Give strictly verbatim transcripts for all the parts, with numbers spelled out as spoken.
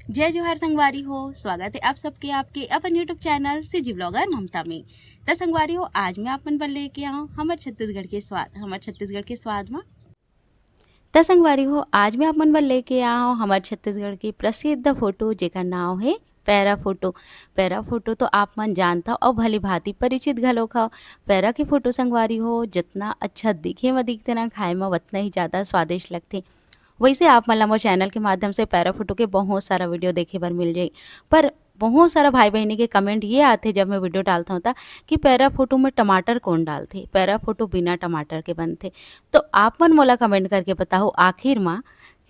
जय जोहार संगवारी हो, स्वागत है आप सबके आपके अपन YouTube चैनल सीजी ब्लॉगर ममता में। त संगवारी हो, आज मैं आप मन बर लेके आऊँ हमर छत्तीसगढ़ के स्वाद। हमर छत्तीसगढ़ के स्वाद में त संगवारी हो, आज मैं आप मन बर लेके आऊँ हमर छत्तीसगढ़ के प्रसिद्ध फोटो, जेकर नाव है पैरा फोटो। पैरा फोटो तो आप मन जानता हो और भली भांति परिचित घलोक हो। पैरा के फोटो संगवारी हो, जितना अच्छा दिखे म दिखथे ना, खाए म उतना ही ज़्यादा स्वादिष्ट लगथे। वैसे आप मन ला मोर चैनल के माध्यम से पैरा फोटो के बहुत सारा वीडियो देखे बर मिल जाई, पर बहुत सारा भाई बहिनी के कमेंट ये आथे जब मैं वीडियो डालता हूँ ता कि पैरा फोटो में टमाटर कौन डालथे, पैरा फोटो बिना टमाटर के बनथे। तो आप मन मोला कमेंट करके बताओ आखिर मा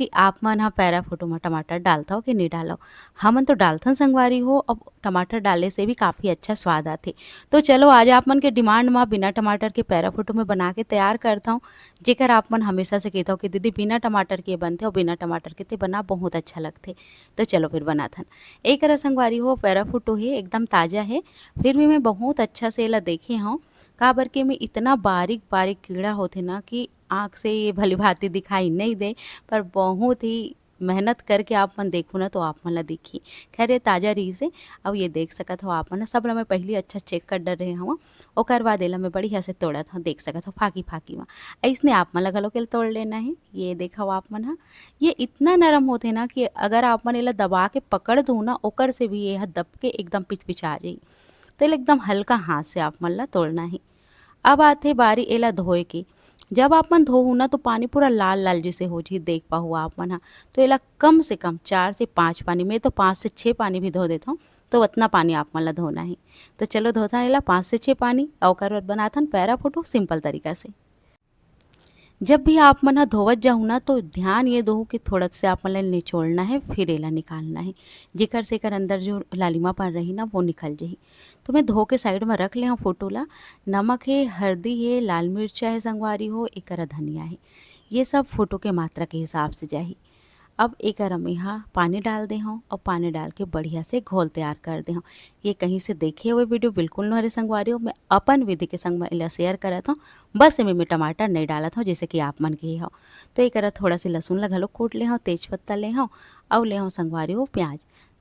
कि आप मन ह पैरा फोटो में टमाटर डालथव कि नहीं डालव। हमन तो डालथन संगवारी हो, अब टमाटर डाले से भी काफ़ी अच्छा स्वाद आथे। तो चलो आज आप मन के डिमांड मा बिना टमाटर के पैरा फोटो में बना के तैयार करता हूँ, जेकर आप मन हमेशा से कहता हो कि दीदी बिना टमाटर के बनथे और बिना टमाटर के ते बना बहुत अच्छा लगथे। तो चलो फिर बनाथन। एक रहा संगवारी हो, पैरा फोटो है, एकदम ताज़ा है, फिर भी मैं बहुत अच्छा से एला देखे हूँ, काबर के में इतना बारीक बारीक कीड़ा होथे ना कि आँख से ये भली भांति दिखाई नहीं दे, पर बहुत ही मेहनत करके आप मन देखो ना तो आप मन ला दिखी। खैर ये ताज़ा रहीस हे। अब ये देख सकत हो आप मन, सब ला मैं पहली अच्छा चेक कर डर रहे हूँ, ओकर बाद एला मैं बढ़िया से तोड़त हूँ। देख सकत हो फाकी फाकी मा, ऐसने आप मन ला घलो के तोड़ लेना है। ये देखो आप मन हा, ये इतना नरम होथे ना कि अगर आप मन एला दबा के पकड़ दो ना, ओकर से भी ये ह दब के एकदम पिचपिचा जाही। तो एला एकदम हल्का हाथ से आप मन ला तोड़ना है। अब आथे बारी एला धोए के। जब आप मन धोहू ना तो पानी पूरा लाल लाल जैसे हो जी, देख पाहू आप मन हा। तो एला कम से कम चार से पाँच पानी, मैं तो पाँच से छः पानी भी धो देता हूँ, तो उतना पानी आप मन ला धोना है। तो चलो धोथन एला पाँच से छः पानी, अउ ओकर बाद बनाथन पैरा फोटो सिंपल तरीका से। जब भी आप मन ह धोवत जाहू ना तो ध्यान ये दहू कि थोड़ा से आप मन ला निचोड़ना है, फिर एला निकालना है, जेकर से एकर अंदर जो लालिमापन रही ना वो निकल जाही। तो मैं धो के साइड में रख ले हूँ फोटो ला। नमक है, हल्दी है, लाल मिर्चा है संगवारी हो, एकरा धनिया है, ये सब फोटो के मात्रा के हिसाब से जाही। अब एकर में हा पानी डाल दे हूँ और पानी डाल के बढ़िया से घोल तैयार कर दे हूँ। ये कहीं से देखे हुए वीडियो बिल्कुल नहरे संगवारी हो, मैं अपन विधि के संग में एला शेयर करत हूँ। बस एमे मैं टमाटर नहीं डालत हूँ जैसे कि आप मन के हो। तो एकरा थोड़ा से लहसुन ला घलो कूट ले हूँ, तेज पत्ता ले हूँ, अउ ले हूँ संगवारी हो प्याज।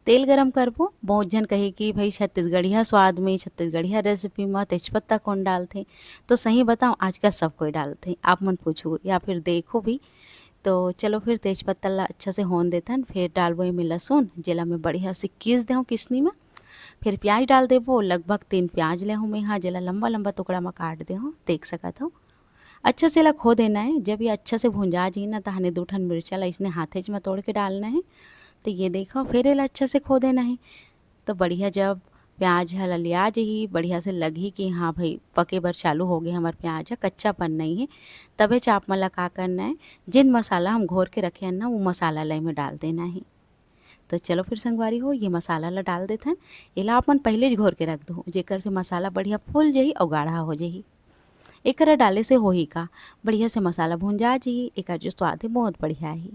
तेल गरम करबो। बहुत झन कही कि भाई छत्तीसगढ़िया स्वाद में, छत्तीसगढ़िया रेसिपी में तेजपत्ता कौन डालथे? तो सही बताऊँ, आजकल सब कोई डालथे। आप मन पूछो या फिर देखो भी। तो चलो फिर तेजपत्ता ला अच्छा से होन देथन, फिर डालबो एमे लहसुन, जेला मैं बढ़िया से कीस देहूँ किसनी में। फिर प्याज डाल देबो, लगभग तीन प्याज ले हूँ मैं हा, जेला लंबा लंबा टुकड़ा में काट दे हूँ, देख सकत हो। अच्छा से एला खो देना है। जब ये अच्छा से भुंजा जी ना, तहने दो ठन मिर्चा ला इसने हाथेच में तोड़ के डालना है। तो ये देखो, फिर एला अच्छा से खो देना है। तो बढ़िया जब प्याज ह ललिया जही, बढ़िया से लगही कि हाँ भाई पके बर चालू हो गए हमार प्याज ह, कच्चापन नहीं है, तबे च आप मन ला का करना है, जिन मसाला हम घोर के रखे हन ना, वो मसाला ला एमे डाल देना है। तो चलो फिर संगवारी हो, ये मसाला ला डाल देथन। एला अपन पहले ज घोर के रख दो, जेकर से मसाला बढ़िया फूल जही और गाढ़ा हो जही। एकरा डाले से होही का, बढ़िया से मसाला भुंजा जही, एकर जो स्वाद है बहुत बढ़िया है।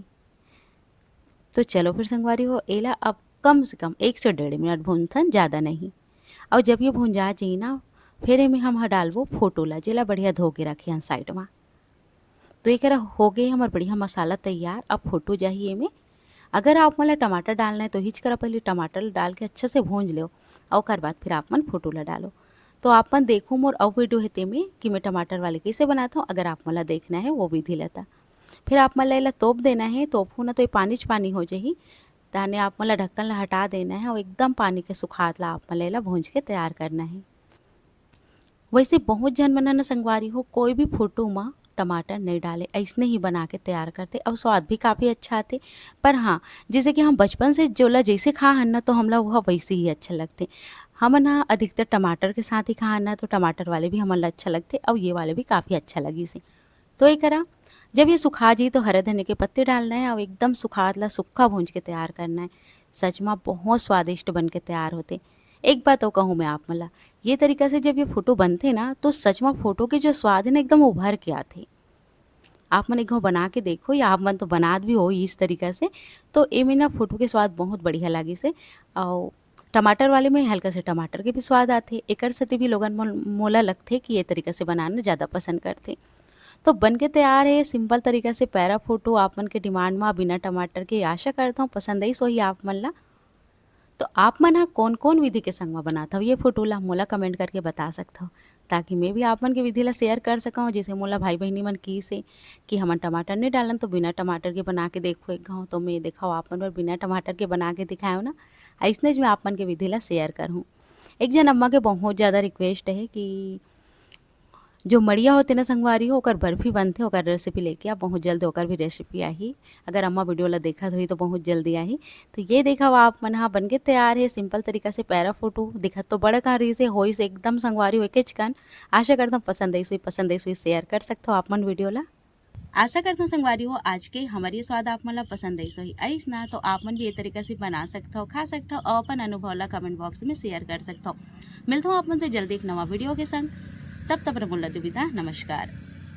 तो चलो फिर संगवारी हो, एला अब कम से कम एक से डेढ़ मिनट भूनथन, ज़्यादा नहीं। और जब ये भुंजा जाही ना, फिर एमे हम ह डालबो फोटो ला, जेला बढ़िया धो के रखे हन साइड में। तो ये करा हो गए हमार बढ़िया मसाला तैयार। अब फोटो जाही एमे। अगर आप मन ला टमाटर डालना है तो हिच करा पहले टमाटर ला डाल के अच्छा से भूंज लो, और ओकर बाद फिर आप मन फोटो ला डालो। तो आप मन देखो मोर अउ वीडियो है तेमे कि मैं टमाटर वाले कैसे बनाता हूँ, अगर आप मन ला देखना है वो विधि ला। फिर आप मन ला एला तोप देना है। तोपहू ना तो ये पानी च पानी हो जाही। ताने आप मन ला ढक्कन ला हटा देना है और एकदम पानी के सुखात ला आप मन ला एला भूंज के तैयार करना है। वैसे बहुत झन मन ह ना संगवारी हो, कोई भी फोटो म टमाटर नहीं डाले, ऐसने ही बना के तैयार करते और स्वाद भी काफ़ी अच्छा आते। पर हाँ, जैसे कि हम बचपन से जोला जैसे खा हन ना, तो हमला वह वैसे ही अच्छा लगते। हमन ह अधिकतर टमाटर के साथ ही खा हन ना, तो टमाटर वाले भी हमन ला अच्छा लगते और ये वाले भी काफ़ी अच्छा लगिस हे। तो ये करा, जब ये सुखा जी तो हरा धनिया के पत्ते डालना है और एकदम सुखात ला सुक्खा भूंज के तैयार करना है। सच में बहुत स्वादिष्ट बन के तैयार होते। एक बात और कहूँ मैं आप मन ला, ये तरीका से जब ये फोटो बनथे ना, तो सच में फोटो के जो स्वाद है ना, एकदम उभर के आथे। आप मन एक घाव बना के देखो, या आप मन तो बनात भी हो इस तरीका से, तो एमे ना फोटो के स्वाद बहुत बढ़िया लागिस हे। और टमाटर वाले में हल्का से टमाटर के भी स्वाद आथे, एकर सेती भी लोगन मन, मोला लगथे कि ये तरीका से बनाना ज़्यादा पसंद करथे। तो बन के तैयार है सिंपल तरीका से पैरा फोटो आप मन के डिमांड में बिना टमाटर के। आशा करता हूँ पसंद आइस होही आप मन ला। तो आप मन ह कोन-कोन विधि के संग म बनात हव ये फोटो ला, मोला कमेंट करके बता सकथव, ताकि मैं भी आप मन के विधि ला शेयर कर सकंव। जैसे मोला भाई बहिनी मन किहिस हे कि हमन टमाटर नइ डालन, तो बिना टमाटर के बना के देखो एक घाव। तो मैं देखव आप मन बर बिना टमाटर के बना के दिखाएव ना, अइसनेच मैं आप मन के विधि ला शेयर करहूँ। एक झन अम्मा के बहुत ज़्यादा रिक्वेस्ट हे कि जो मड़िया होथे ना संगवारी हो, ओकर बर्फी बनथे, ओकर रेसिपी लेके आ, बहुत जल्दी ओकर भी रेसिपी आही। अगर अम्मा वीडियो ला देखत होही तो बहुत जल्दी आही। तो ये देखव आप मन ह बन के तैयार हे, सिंपल तरीका से प्यारा फोटो। दिखत तो बड़ा कहाँ रहिस हे, होइस एकदम संगवारी हो एकेच कन। आशा करथंव पसंद आइस होही, पसंद आइस होही शेयर कर सकथव आप मन वीडियो ला। आशा करथंव संगवारी हो आज के हमर ये स्वाद आप मन ला पसंद आइस होही। आइस ना तो आप मन भी ये तरीका से बना सकथव, खा सकथव और अपन अनुभव ला कमेंट बॉक्स में शेयर कर सकथव। मिलथंव आप मन से जल्दी एक नवा वीडियो के संग, तब तक बर मोला दो विदा, नमस्कार।